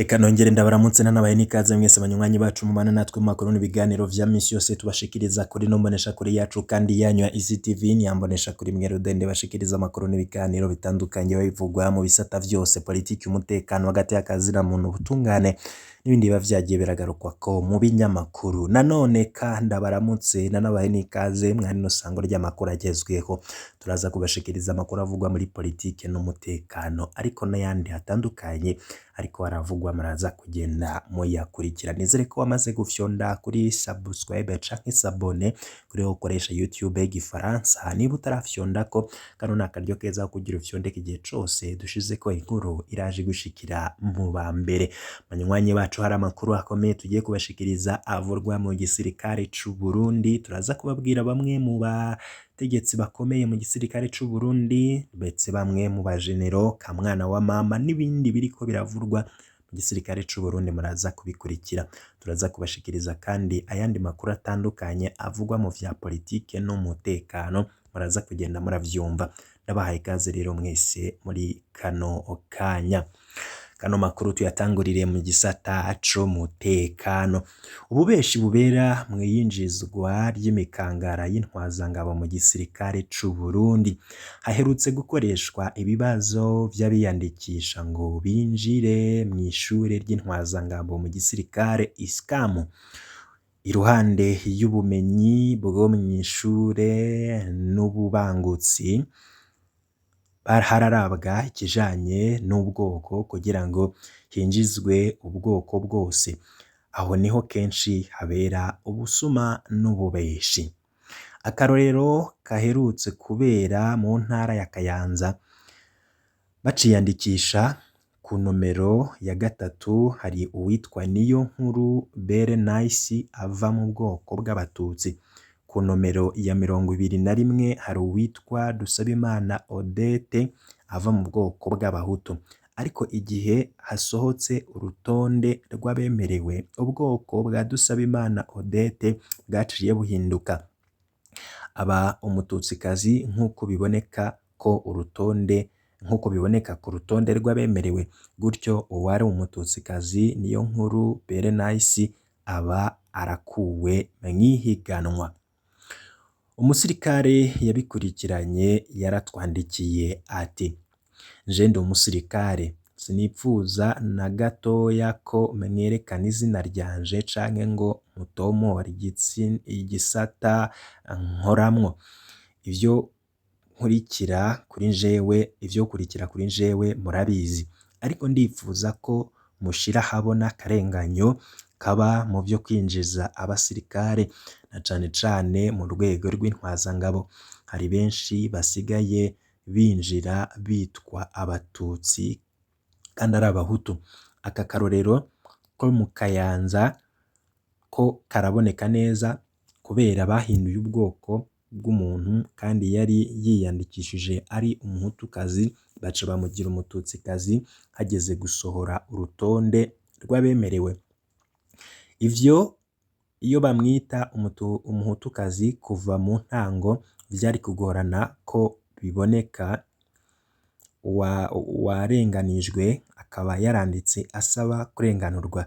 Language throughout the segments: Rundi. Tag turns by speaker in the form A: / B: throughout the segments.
A: Reka nongere ndabaramutse nanabaye n'ikaze mwese banywanyi bacu mubana natwe mu makuru n'ibiganiro vya misi yose tubashikiriza kuri no mbonesha kuri yacu kandi yanyu ya ECTV nyambonesha kuri mwe rudende bashikiriza amakuru n'ibiganiro bitandukanye bivugwa mu bisata vyose politiki, umutekano hagati y'akazina muntu, ubutungane n'ibindi biba vyagiye biragarukwa ko mu binyamakuru. Nanone kandi abaramutse nanabaye n'ikaze mwari no sango ry'amakuru agezweho, turaza kubashikiriza amakuru avugwa muri politike n'umutekano ariko n'ayandi atandukanye ariko haravugwa, muraza kugenda muyakurikira. Nizere ko wamaze gufyonda kuri subscribe canke s'abonner kuri wo ukoresha YouTube y'igifaransa. Niba utarafyondako, kano ni akaryo keza kugira ufyondeke igihe cose dushizeko inkuru iraje gushikira mu ba mbere. Banywanyi bacu, hari amakuru akomeye tugiye kubashikiriza avurwa mu gisirikare c'u Burundi. Turaza kubabwira bamwe mu bategetsi bakomeye mu gisirikare c'u Burundi, ndetse bamwe mu bajenero kamwana wa mama n'ibindi biriko biravurwa mu gisirikare c'u Burundi, muraza kubikurikira. Turaza kubashikiriza kandi ayandi makuru atandukanye avugwa mu vya politike n'umutekano, muraza kugenda muravyumva. Ndabahaye ikaze rero mwese muri kano kanya. Kano makuru tuyatangurire mu gisata c'umutekano. Ububeshi bubera mw'iyinjizwa ry'imikangara y'intwazangabo mu gisirikare c'u Burundi. Haherutse gukoreshwa ibibazo vy'abiyandikisha ngo binjire mw'ishure ry'intwazangabo mu gisirikare ISCAM. Iruhande y'ubumenyi bwo mw'ishure n'ububangutsi, hararabwa ikijanye n'ubwoko kugira ngo hinjizwe ubwoko bwose. Aho niho kenshi habera ubusuma n'ububeshi. Akarorero kaherutse kubera mu ntara ya Kayanza, baciyandikisha ku nomero ya gatatu hari uwitwa Niyonkuru Berenice ava mu bwoko bw'Abatutsi. Ku nomero ya 21 hari uwitwa Dusabimana Odette ava mu bwoko bw'Abahutu. Ariko igihe hasohotse urutonde rw'abemerewe, ubwoko bwa Dusabimana Odette bwaciye buhinduka aba Umututsikazi nk'uko biboneka ku rutonde rw'abemerewe. Gutyo uwari Umututsikazi Niyonkuru Berenice aba arakuwe mw'ihiganwa. Umusirikare yabikurikiranye yaratwandikiye ati: "Nje ndi umusirikare, sinipfuza na gatoya ko mwerekana izina ryanje canke ngo mutomore igisata nkoramwo. Ivyo nkurikira kuri jewe, ivyo kurikira kuri jewe murabizi, ariko ndipfuza ko mushira ahabona akarenganyo kaba mu vyo kwinjiza abasirikare na cane cane mu rwego rw'intwazangabo. Hari benshi basigaye binjira bitwa Abatutsi kandi ari Abahutu. Aka karorero ko mu Kayanza ko karaboneka neza kubera bahinduye ubwoko bw'umuntu kandi yari yiyandikishije ari Umuhutukazi, baca bamugira Umututsikazi hageze gusohora urutonde rw'abemerewe. Ivyo iyo bamwita Umuhutukazi kuva mu ntango vyari kugorana ko biboneka." Uwarenganijwe akaba yaranditse asaba kurenganurwa.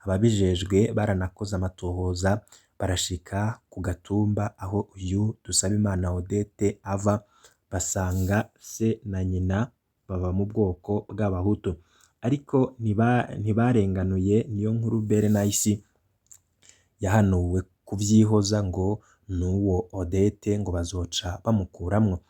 A: Ababijejwe baranakoze amatohoza barashika ku gatumba aho uyu Dusabimana Odette ava, basanga se na nyina baba mu bwoko bw'Abahutu, ariko ntibarenganuye Niyonkuru Berenice. Yahanuwe kuvyihoza ngo n'uwo Odette ngo bazoca bamukuramwo.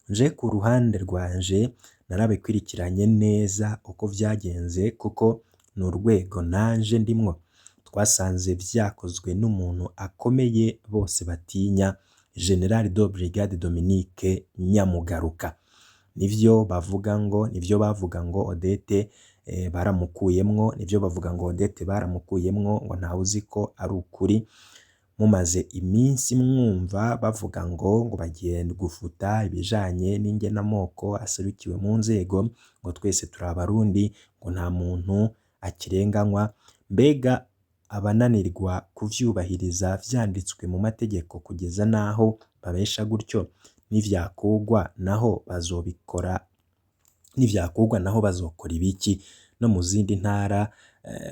A: Nje ku ruhande rwanje narabikurikiranye neza uko vyagenze kuko ni urwego nanje ndimwo. Twasanze vyakozwe n'umuntu akomeye bose batinya, General de Brigade Dominique Nyamugaruka. Nivyo bavuga ngo Odette baramukuyemwo, nivyo bavuga ngo Odette baramukuyemwo, ngo ntawuzi ko ari ukuri. Mumaze iminsi mwumva bavuga ngo bagiye gufuta ibijanye n'ingenamoko aserukiwe mu nzego, ngo twese turi Abarundi, ngo nta muntu akirenganywa. Mbega abananirwa kuvyubahiriza vyanditswe mu mategeko kugeza naho babesha gutyo, nivyakugwa naho bazobikora, nivyakugwa naho bazokora ibiki? No mu zindi ntara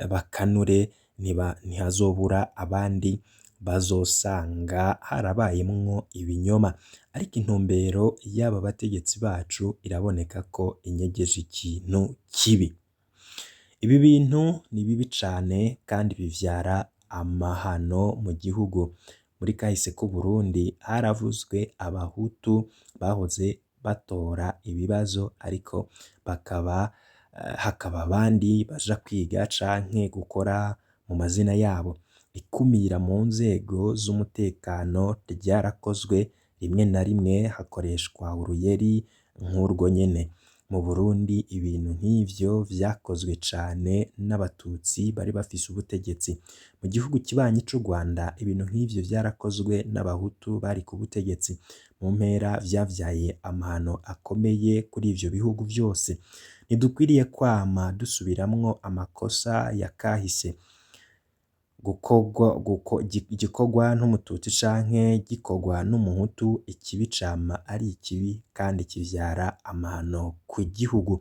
A: bakanure, ntihazobura abandi bazosanga harabayemwo ibinyoma. Ariko intumbero y'aba bategetsi bacu iraboneka ko inyegeje ikintu kibi. Ibi bintu ni bibi cane kandi bivyara amahano mu gihugu. Muri kahise k'Uburundi haravuzwe abahutu bahoze batora ibibazo, ariko bakaba hakaba abandi baja kwiga canke gukora mu mazina yabo. Ikumira mu nzego z'umutekano ryarakozwe, rimwe na rimwe hakoreshwa uruyeri nk'urwo nyene. Mu Burundi ibintu nk'ivyo vyakozwe cane n'abatutsi bari bafise ubutegetsi. Mu gihugu kibanyi c'u Rwanda ibintu nk'ivyo vyarakozwe n'abahutu bari ku butegetsi. Mu mpera vyavyaye amahano akomeye kuri ivyo bihugu vyose. Ntidukwiriye kwama dusubiramwo amakosa ya kahise. Igikorwa n'umututsi canke gikorwa n'umuhutu, ikibi cama ari ikibi kandi kivyara amahano ku gihugu.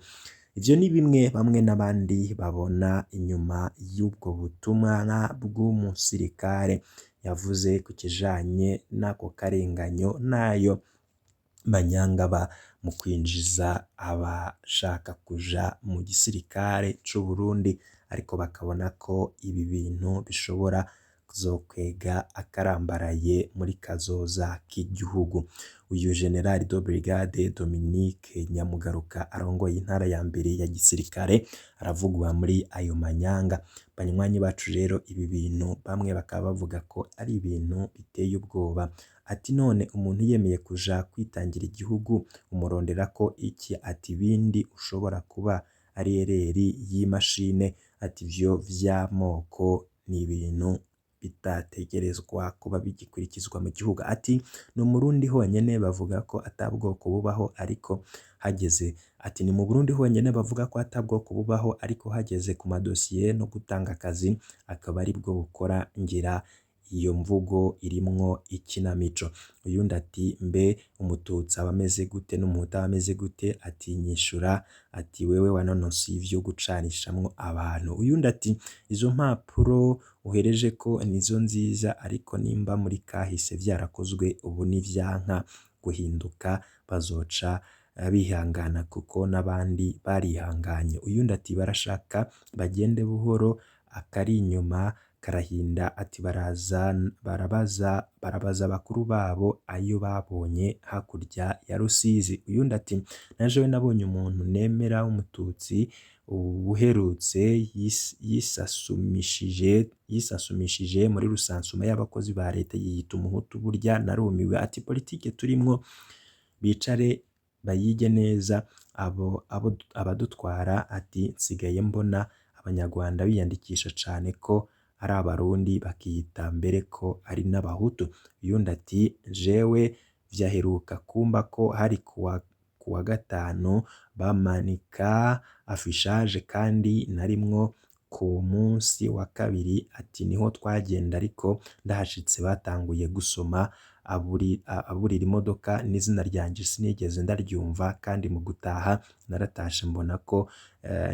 A: Ivyo ni bimwe bamwe n'abandi babona inyuma y'ubwo butumwa bw'umusirikare yavuze ku kijanye n'ako karenganyo n'ayo manyangaba mu kwinjiza abashaka kuja mu gisirikare c'Uburundi, ariko bakabona ko ibi bintu bishobora kuzokwega akarambaraye muri kazoza k'igihugu. Uyu General de Brigade Dominique Nyamugaruka arongoye intara ya mbere ya gisirikare aravugwa muri ayo manyanga. Banywanyi bacu rero, ibi bintu bamwe bakaba bavuga ko ari ibintu biteye ubwoba. Ati none umuntu yemeye kuja kwitangira igihugu umuronderako iki? Ati ibindi ushobora kuba ari ereri y'imashine. Ati ivyo vy'amoko ni ibintu bitategerezwa kuba bigikurikizwa mu gihugu. Ati ni Umurundi honyene bavuga ko ata bwoko bubaho, ariko hageze, ati ni mu Burundi honyene bavuga ko ata bwoko bubaho, ariko hageze ku madosiye no gutanga akazi akaba aribwo bukora, ngira iyo mvugo irimwo ikinamico. Uyundi ati mbe umututsi aba ameze gute n'umuhutu aba ameze gute? Ati nyishura, ati wewe wanonosoye ivyo gucanishamwo abantu. Uyundi ati izo mpapuro uhereje ko nizo nziza, ariko nimba muri kahise vyarakozwe ubu nivyanka guhinduka bazoca bihangana kuko n'abandi barihanganye. Uyundi ati barashaka bagende buhoro, akari inyuma karahinda. Ati baraza barabaza bakuru babo ayo babonye hakurya ya Rusizi. Uyundi ati najewe nabonye umuntu nemera w'umututsi ubuherutse yisasumishije muri rusansuma y'abakozi ba leta yiyita umuhutu, burya narumiwe. Ati politike turimwo bicare bayige neza abo abadutwara. Ati nsigaye mbona abanyarwanda biyandikisha cane ko ari abarundi, bakiyita mbere ko ari n'abahutu. Uyundi ati jewe vyaheruka kumba ko hari kuwa gatanu bamanika affichage kandi narimwo ku munsi wa kabiri. Ati niho twagenda, ariko ndahashitse batanguye gusoma aburira imodoka n'izina ryanje sinigeze ndaryumva, kandi mu gutaha naratashe mbona ko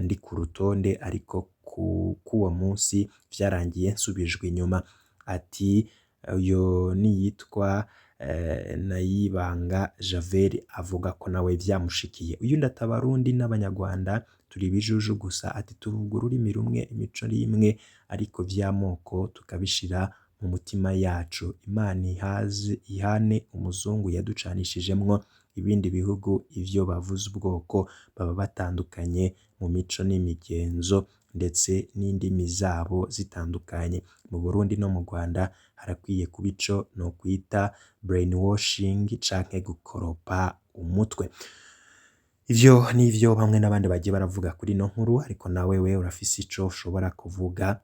A: ndi ku rutonde, ariko kuwo munsi vyarangiye nsubijwe inyuma. Ati uyo niyitwa Nayibanga Javel avuga ko nawe vyamushikiye. Uyundi ati abarundi n'abanyarwanda turi ibijuju gusa. Ati tuvuga ururimi rumwe, imico ari imwe, ariko vy'amoko tukabishira mu mutima yacu. Imana ihane umuzungu yaducanishijemwo. Ibindi bihugu ivyo bavuze ubwoko baba batandukanye mu mico n'imigenzo, ndetse n'indimi zabo zitandukanye. Mu Burundi no mu Rwanda harakwiye kuba ico nokwita brainwashing canke gukoropa umutwe. Ivyo nivyo bamwe n'abandi bagiye baravuga kuri ino nkuru, ariko nawe we urafise ico ushobora kuvuga,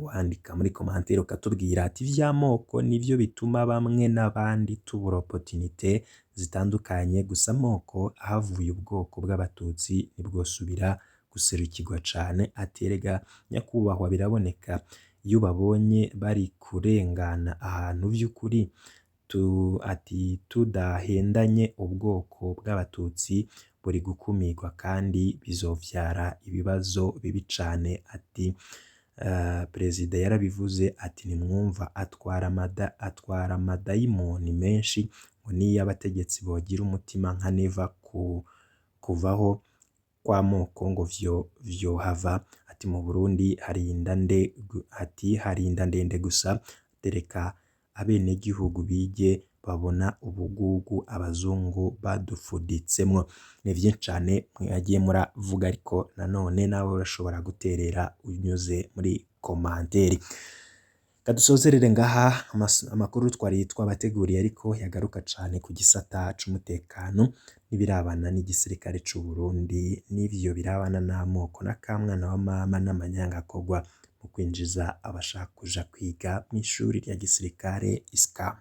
A: wandika muri commentaire ukatubwira ati ivy'amoko nivyo bituma bamwe n'abandi tubura opportunité zitandukanye, gusa amoko ahavuye ubwoko bw'abatutsi ntibwosubira guserukirwa cane. Ati erega nyakubahwa biraboneka iyo babonye bari kurengana ahantu vy'ukuri, ati tudahendanye ubwoko bw'abatutsi buri gukumirwa kandi bizovyara ibibazo bibi cane. Ati perezida yarabivuze ati nimwumva atwara amadayimoni menshi, ngo niyo abategetsi bogira umutima nka Neva ku kuvaho kw'amoko ngo vyohava. Ati mu Burundi hari inda ndende gusa, tereka abenegihugu bige babona ubugugu abazungu badufuditsemwo. Ni vyinshi cane mwagiye muravuga, ariko nanone nawe urashobora guterera unyuze muri commentaire. Kadusozerere ngaha amakuru twari twabateguriye, ariko yagaruka cane ku gisata c'umutekano n'ibirabana n'igisirikare c'u Burundi n'ivyo birabana n'amoko n'akamwana wa mama n'amanyanga akorwa mu kwinjiza abashaka kuja kwiga mw'ishuri rya gisirikare ISCAM.